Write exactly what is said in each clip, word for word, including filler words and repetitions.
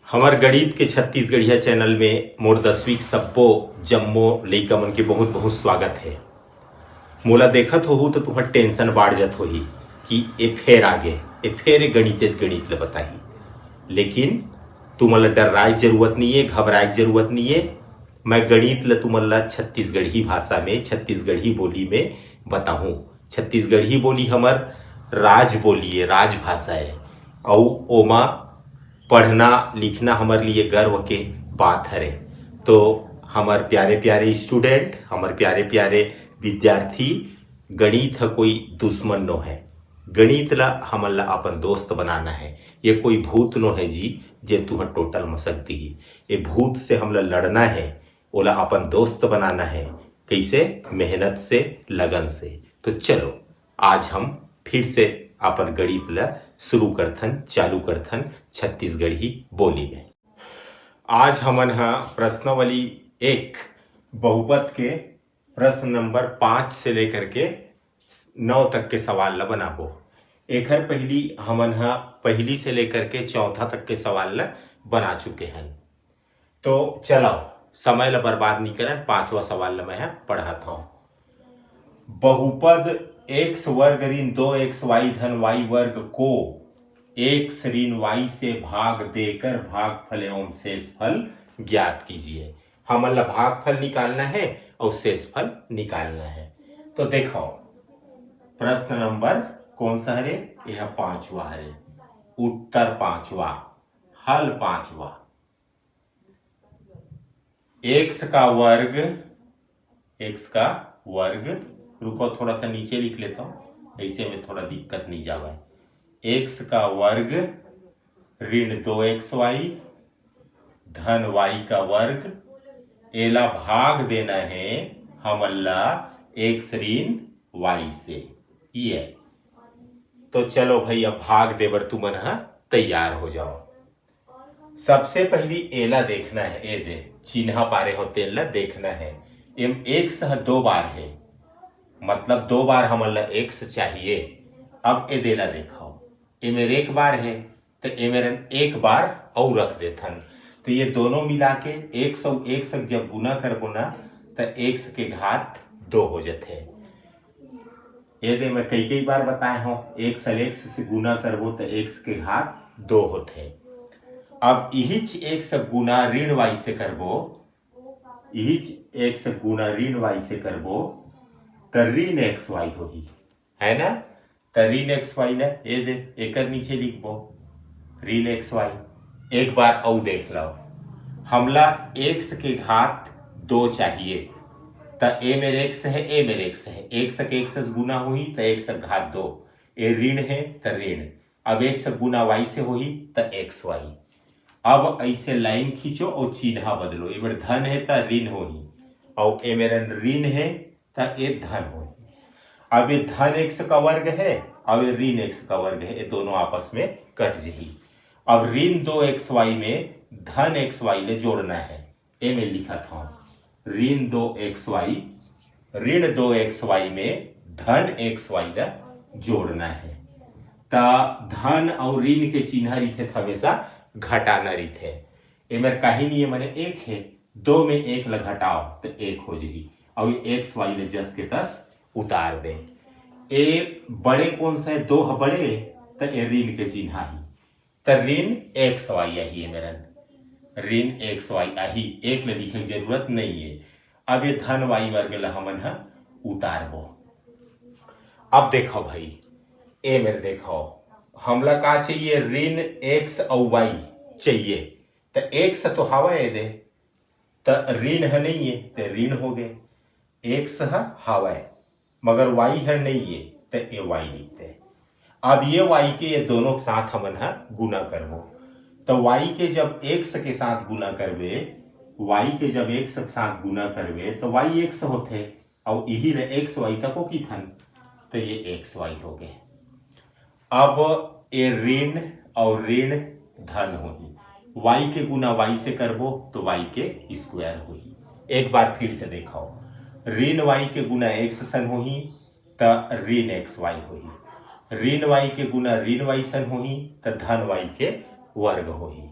हमर गणित के छत्तीसगढ़िया चैनल में मोर दसवीं के सब्बो जम्मो लइका मन के बहुत बहुत स्वागत हे। मोला देखत होहू तो तुहर टेंशन बाढ़ जात होही कि ए फेर आगे, ए फेर ए गणितेच गणित ल बताही। लेकिन तुमन ल डर्राए के जरूरत नइये, घबराए के जरूरत नइये। मैं गणित ल तुमन ल छत्तीसगढ़ी भाषा में, छत्तीसगढ़ी बोली में बताहूँ। छत्तीसगढ़ी बोली हमर राज बोली ए, राजभाषा ए, अउ ओमा पढ़ना लिखना हमर लिए गर्व के बात हरे। तो हमर प्यारे प्यारे स्टूडेंट, हमर प्यारे प्यारे विद्यार्थी, गणित ह कोई दुश्मन नो है। गणित ला हमन ला अपन दोस्त बनाना है। ये कोई भूत नो है जी, जे तुहर टोटल मसक दिही। ये भूत से हमला लड़ना है, ओला अपन दोस्त बनाना है। कैसे? मेहनत से, लगन से। तो चलो, आज हम फिर से अपन गणित ला शुरू करथन, चालू करथन छत्तीसगढ़ी बोली में। आज हमन ह प्रश्नावली एक, बहुपद के प्रश्न नंबर पाँच से लेकर के नौ तक के सवाल ला बनाबो। एखर पहिली हमन ह पहिली से लेकर के चौथा तक के सवाल ला बना चुके हन। तो चलो, समय ला बर्बाद नहीं करन, पांचवा सवाल ला मैं ह पढ़त हूँ। बहुपद एक्स वर्ग ऋण दो एक्स वाई धन वाई वर्ग को एक्स ऋण वाई से भाग देकर भागफल एवं शेषफल ज्ञात कीजिए। हमन ला भागफल निकालना है और शेषफल निकालना है। तो देखो, प्रश्न नंबर कौन सा हरे? यह पांचवा हरे। उत्तर पांचवा, हल पांचवा। एक्स का वर्ग, एक्स का वर्ग, रुको, थोड़ा सा नीचे लिख लेता हूँ, ऐसे में थोड़ा दिक्कत नहीं जावे। एक्स का वर्ग ऋण दो एक्स वाई धन वाई का वर्ग, एला भाग देना है हमन ला एक्स ऋण वाई से। ये तो चलो भाई, अब भाग दे बर तुमन ह तैयार हो जाओ। सबसे पहली एला देखना है, ए दे चिन्हा पारे हो, तेन ला देखना है। एम एक्स ह दो बार है, मतलब दो बार हमन ला एक्स चाहिए। अब ए दे ला देखो, ए मेर एक बार है, तो ए मेरन एक बार अउ रख देथन। तो ये दोनों मिला के एक्स अउ एक्स जब गुना करबो ना, तो एक्स के घात दो हो जाथे। ये दे मैं कई कई बार बताए हूँ, एक्स ल एक्स से गुना करबो तो एक्स के घात दो होथे। अब इहिच एक्स गुना ऋण वाई से करबो, इहिच एक्स गुना ऋण वाई से करबो, त ऋण एक्स वाई होही, है ना? त ऋण एक्स वाई ला ये दे एकर नीचे लिखबो, ऋण एक्स वाई। एक बार अउ देख लो, हमला एक्स के घात दो चाहिए, त ए मेर एक्स है, ए मेर एक्स है, एक्स के एक्स से गुना होही त एक्स के घात दो, ए ऋण है त ऋण। अब एक्स गुना वाई से होही त एक्स वाई। अब ऐसे लाइन खींचो और चिन्हा बदलो, ए मेर धन है त ऋण होही, और ए मेर ऋण है त ए धन होही। अब ये धन एक्स का वर्ग है और ये ऋण एक्स का वर्ग है, ये दोनों आपस में कट जही। अब ऋण दो एक्स वाई में धन एक्स वाई ले जोड़ना है, ए में लिखत हूँ, ऋण दो एक्स वाई, ऋण दो एक्स वाई में धन एक्स वाई ला जोड़ना है। त धन और ऋण के चिन्हा रहिथे त हमेशा घटाना रहिथे। एमेर काही नहीं है, माने एक है, दो में एक ला घटाओ त एक हो जही, और ये एक्स वाई ला जस के तस उतार दे। ए बड़े कौन सा है? दो ह बड़े, त ए ऋण के चिन्हा ही, त ऋण एक्स वाई आही, ए मेरन ऋण एक्स वाई आही, एक ल लिखे के जरूरत नहीं है। अब ये धन वाई वर्ग ल हमन ह उतारबो। अब देखो भाई, ए मेर देखो, हमला का चाहिए? ऋण एक्स अउ वाई चाहिए। त एक्स तो हवा ए दे, त ऋण ह नहीं है, त ऋण हो गए। एक्स ह हवय, मगर वाई ह नहीं है, त ए वाई लिखते हैं। अब ये वाई के ये दोनों के साथ हमन ह गुना करबो, त वाई के जब एक्स के साथ गुना करबे, वाई के जब एक्स के साथ गुना करबे, त वाई एक्स होथे, अउ इही ले एक्स वाई तको किथन, त ये एक्स वाई हो गए। अब ए ऋण और ऋण धन होही, वाई के गुना वाई से करबो तो वाई के स्क्वायर होही। एक बार फिर से देखो, ऋण वाई के गुना एक्स सन होही त ऋण एक्स वाई होही, ऋण वाई के गुना ऋण वाई सन होही त धन वाई के वर्ग होही।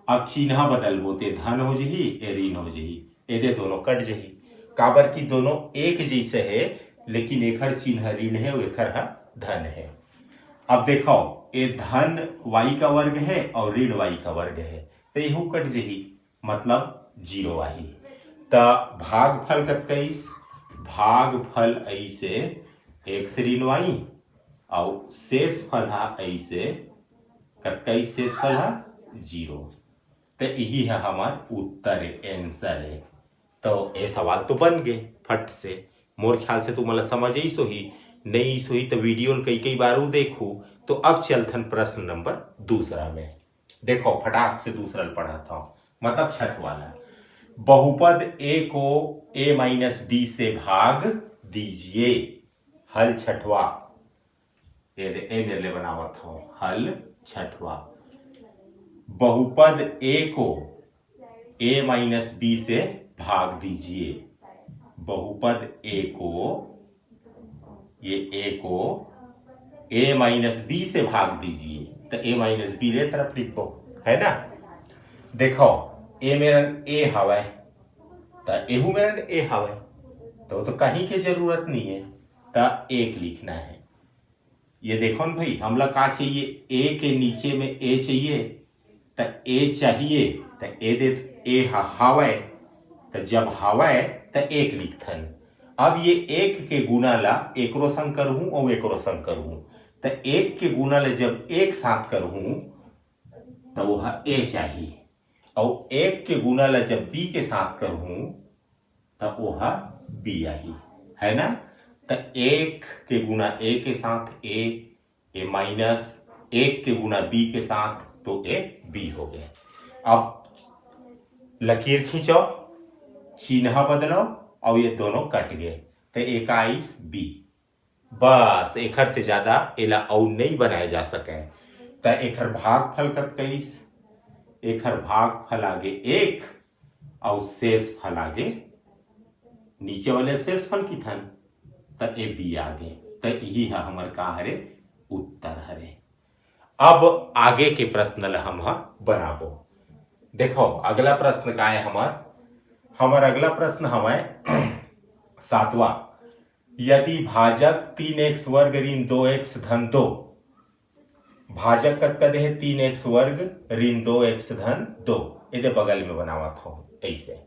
अब चिन्हा बदलबो ते धन हो जही, ए ऋण हो जही, एदे दोनों कट जही, काबर कि दोनों एक जैसे हे, लेकिन एखर चिन्ह ऋण हे अउ एखर ह धन हे। अब देखो, ए धन वाई का वर्ग हे अउ ऋण वाई का वर्ग हे, त एहू कट जही, मतलब जीरो आही। त भागफल कतका आइस? भागफल आइसे एक्स ऋण वाई, अउ शेष फल हा आइसे कतका आइस? शेष फल हा जीरो। त इही ह हमर उत्तर ए, answer ए। तो ए सवाल तो बन गे फट से। मोर ख्याल से तुमन ला समझ आइस होही, नइ आइस होही त video ल कई कई बार देखू। तो अब चलथन प्रश्न नंबर दूसरा में। देखो, फटाक से दूसरा ल पढ़त हव, मतलब छठवां ला। बहुपद ए को ए माइनस बी से भाग दीजिए। हल छठवां, ए दे, ए मेर ले बनावत हव, हल छठवां। बहुपद ए को ए माइनस बी से भाग दीजिए। बहुपद ए को, ये ए को ए माइनस बी से भाग दीजिए, त ए माइनस बी ले तरफ लिखबो, है ना? देखो, ए मेरन ए हवय, त एहू मेरन ए हवय, तो, तो कहीं के जरूरत नहीं है, त एक लिखना है। ये देखो न भाई, हमला का चाहिए? ए के नीचे में ए चाहिए, त ए चाहिए, त ए दे, ए ह-, हावय, त जब हावय त एक लिखथन। अब ये एक के गुना ला एकरो संग करहूं अउ एकरो संग करहूं, त एक के गुना ला जब एक साथ करहूं त वो ह ए चाही, अउ एक के गुना ला जब बी के साथ करहूं त वो ह बी आही, है ना? त एक के गुना ए के साथ ए, ए माइनस एक के गुना बी के साथ, तो ए बी हो गए। अब लकीर खींचो, चिन्ह बदलो, अउ ये दोनों कट गए, त एक आइस बी। बस, एखर से ज्यादा एला अउ नइ बनाए जा सके। त एखर भागफल कतका आइस? एखर भागफल आगे एक, अउ शेष फल आगे, नीचे वाले शेष फल किथन, त ए बी आगे। त इही ह हमर का हरे? उत्तर हरे। अब आगे के प्रश्न ल हम ह बनाबो। देखो, अगला प्रश्न का है हमर? हमर अगला प्रश्न हवय सातवां, यदि भाजक तीन एक्स वर्ग ऋण दो एक्स धन दो, भाजक कतका देहे? तीन एक्स वर्ग ऋण दो एक्स धन दो। एदे बगल में बनावत हव ऐसे,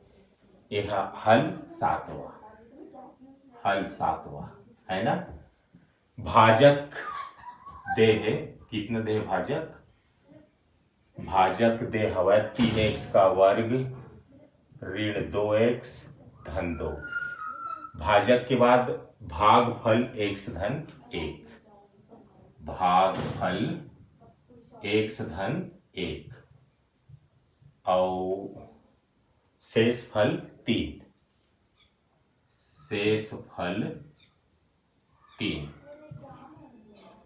ये ह हल सातवां, हल सातवां, है ना? भाजक दे हे, कितना दे भाजक? भाजक दे हवय तीन एक्स का वर्ग ऋण दो एक्स धन दो। भाजक के बाद भागफल एक्स धन एक, भागफल एक्स धन एक, अउ शेष फल तीन, शेष फल तीन।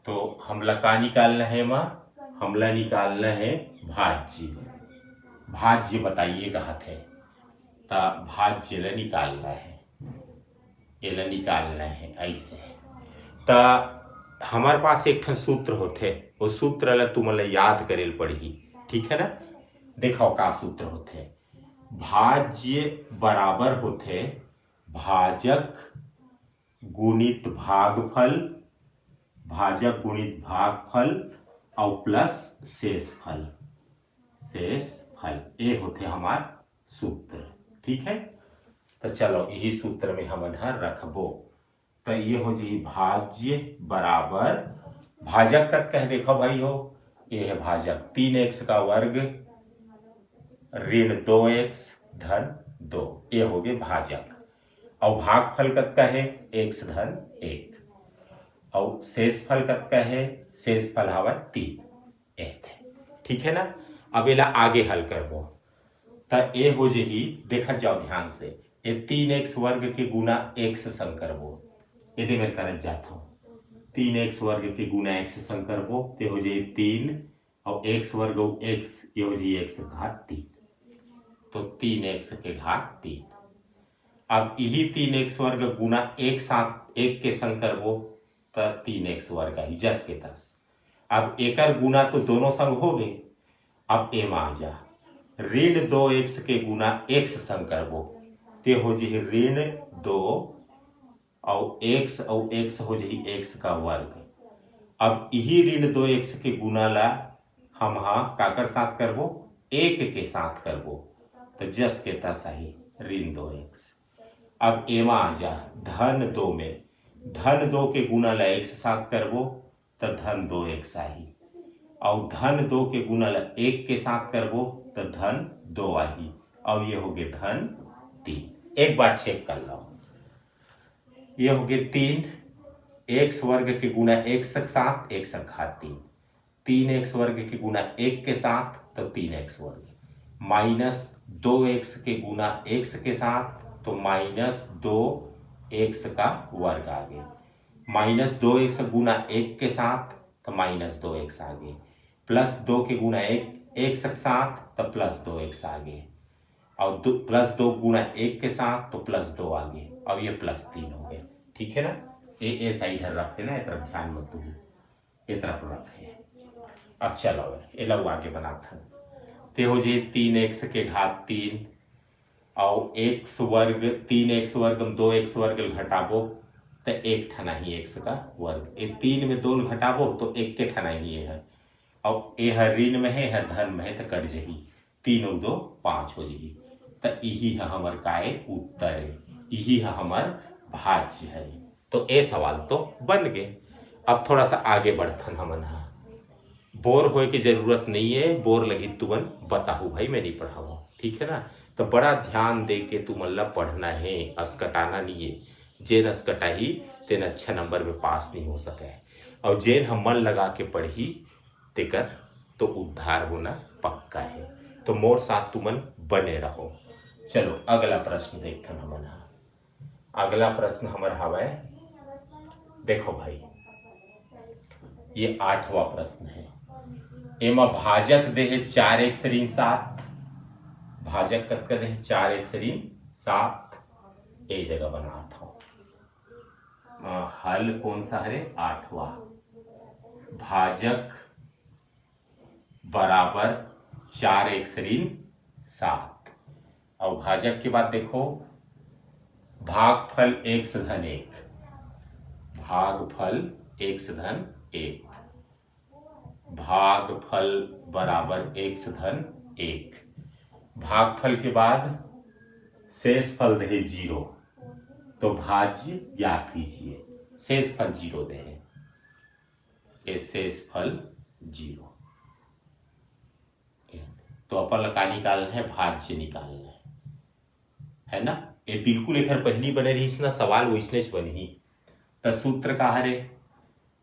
तो हमला का निकालना है? मा हमला निकालना है भाज्य। भाज्य बताइए कहत है, त भाज्य ला निकालना है, एला निकालना है ऐसे। त हमारे पास एक ठन सूत्र होथे, वो सूत्र ला तुमन ला याद करे ल पड़ही, ठीक है ना? देखो का सूत्र होथे, भाज्य बराबर होथे भाजक गुणित भागफल, भाजक गुणित भागफल अउ प्लस शेष फल, शेष फल, ये होथे हमार सूत्र, ठीक है। तो चलो यही सूत्र में हमन ह रखबो। त ये हो जही भाज्य बराबर, भाजक कतका है देखो भाई हो, ये है भाजक तीन एक्स का वर्ग ऋण दो एक्स धन दो, ये हो गए भाजक। अउ भागफल कतका है? एक्स धन एक। अउ शेष फल कतका है? शेष फल हवा तीन। ए थे। ठीक है ना? अब एला आगे हल करबो। त ए हो जही, देखत जाओ ध्यान से, ए तीन एक्स वर्ग के गुना एक्स संग करबो। एदे मेर करत जात हूँ, तीन एक्स वर्ग के गुना एक्स संग करबो, ते हो जही तीन, अउ एक्स वर्ग अउ एक्स, ये हो जही एक्स घात तीन। तो तीन एक्स के घात तीन। अब यही तीन एक्स वर्ग गुना एक साथ एक के संग करबो, त तीन एक्स वर्ग आही जस के तस। अब एकर गुना तो दोनों संग हो गए, अब एमा आ जा, ऋण दो एक्स के गुना एक्स संग करबो, ते हो जही ऋण दो, अउ एक्स अउ एक्स हो जही एक्स का वर्ग। अब इही ऋण दो एक्स के गुना ला हम हा काकर साथ करबो, एक के साथ करबो, त जस के तस आही ऋण दो एक्स। अब एमा आ जा धन दो में, धन दो के गुना ला एक्स साथ करबो त धन दो एक्स आही, अउ धन दो के गुना ला एक के साथ करबो त धन दो आही, अउ ये होगे धन तीन। एक बार चेक कर लो, ये होगे तीन, एक्स वर्ग के गुना एक्स के साथ, एक्स घात तीन, तीन एक्स वर्ग के गुना एक के साथ तो तीन एक्स वर्ग, माइनस दो एक्स के गुना एक्स के साथ तो माइनस दो एक्स का वर्ग आगे, माइनस दो एक्स गुना एक के साथ तो माइनस दो एक्स आगे, प्लस दो के गुना एक एक्स के साथ तो प्लस दो एक्स आगे, अउ दो प्लस दो गुना एक के साथ तो प्लस दो आगे, अब ये प्लस तीन होगे। ठीक है ना, ये ए साइड हर रखे ना, ए तरफ ध्यान मत दू, ए तरफ रखे। अब चलो एला आगे बनात हन, ते हो जही तीन एक्स के घात तीन, अउ एक्स वर्ग, तीन एक्स वर्ग में दो एक्स वर्ग ल घटाबो त एक ठन आही एक्स का वर्ग, ए तीन में दो ल घटाबो तो एक के ठन आही ये है। अब ए ह ऋण में है, ए ह धन में है, त कट जही, तीन अउ दो पाँच हो जही। त इही ह हमर काय उत्तर है, इही ह हमर भाज्य है। तो ए सवाल तो बन गे। अब थोड़ा सा आगे बढ़थन हमन हा। बोर होए के जरूरत नहीं है, बोर लगी तुमन बताहू भाई, मैं नहीं पढ़ावा, ठीक है ना? तो बड़ा ध्यान दे के तुमन ला पढ़ना है, असकटाना नहीं है। जेन असकटाही तेन अच्छा नंबर में पास नहीं हो सके, और जेन ह मन लगा के पढ़ही तेकर तो उद्धार होना पक्का है। तो मोर साथ तुमन बने रहो। चलो अगला प्रश्न देखथन हमन हा। अगला प्रश्न हमर हवय, देखो भाई, ये आठवां प्रश्न है। एमा भाजक दे हे चार एक्स ऋण सात, भाजक कतका दे हे? चार एक्स ऋण सात। ए जगह बनात हूं, अ, हल कौन सा हरे? आठवां। भाजक बराबर चार एक्स ऋण सात। और भाजक के बाद देखो, भागफल एक्स धन एक, भागफल एक्स धन एक, भागफल बराबर एक्स धन एक। भागफल के बाद शेष फल दे हे जीरो, तो भाज्य ज्ञात कीजिए। शेष फल जीरो दे हे, ये शेष फल जीरो। तो अपन ला का निकालना है? भाज्य निकालना है, है ना? ये बिल्कुल एकर पहली बने रहिस ना सवाल, वैसनेच बनही। त सूत्र का हरे?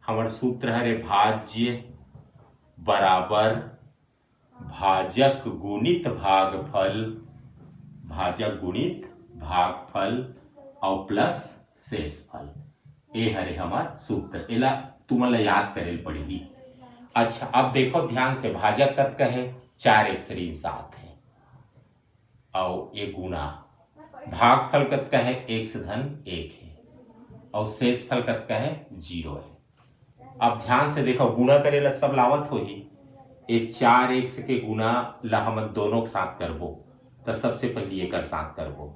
हमर सूत्र हरे भाज्य बराबर भाजक गुणित भागफल, भाजक गुणित भागफल और प्लस शेषफल। ए हरे हमर सूत्र, एला तुमन ला याद करे ल पड़ही। अच्छा, अब देखो ध्यान से, भाजक कतका है? चार एक्स ऋण सात है, और ये गुणा भागफल कतका है? एक्स धन एक है, और शेषफल कतका है? जीरो है। अब ध्यान से देखो, गुणा करे ला सब लावत होही। ये चार एक्स के गुणा ला हमन दोनों के साथ करबो, त सबसे पहली एकर साथ करबो।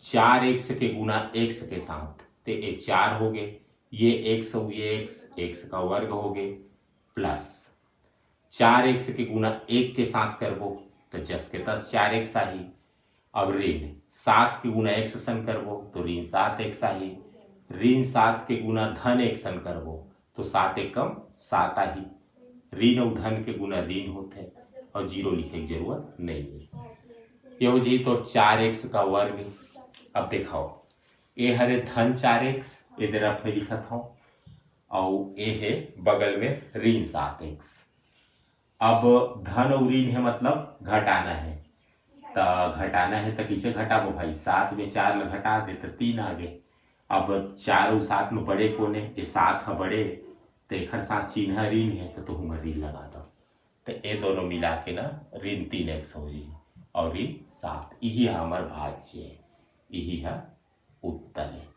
चार एक्स के गुणा एक्स के साथ, ते ये चार हो गए, ये एक्स हो, ये एक्स, एक्स का वर्ग हो गए, प्लस चार एक्स के गुणा एक के साथ करबो, त जस के तस चार एक्स आही। अब ऋण सात के गुणा एक्स सन करबो, तो ऋण सात एक्स आही। ऋण सात के गुणा धन एक्स सन करबो, तो सात एकम सात आही। ऋण अउ धन के गुणा ऋण होथे, और जीरो लिखे के जरूरत नहीं है। ये हो जाही तो चार एक्स का वर्ग। अब देखाओ, ए हरे धन चार एक्स, ए दे रफ में लिखत हूँ, और ए हे बगल में ऋण सात एक्स। अब धन अउ ऋण है, मतलब घटाना है, त घटाना है त कइसे घटाबो भाई? सात में चार ल घटा दे त तीन आ गए। अब चार अउ सात में बड़े कोन हे? ये सात ह बड़े, त एखर साथ चिन्ह ऋण है, त तुहू में ऋण लगा दो। त ये दोनों मिला के ना ऋण तीन एक्स हो जी, और ऋण सात। यही है हमर भाज्य, यही है उत्तर है।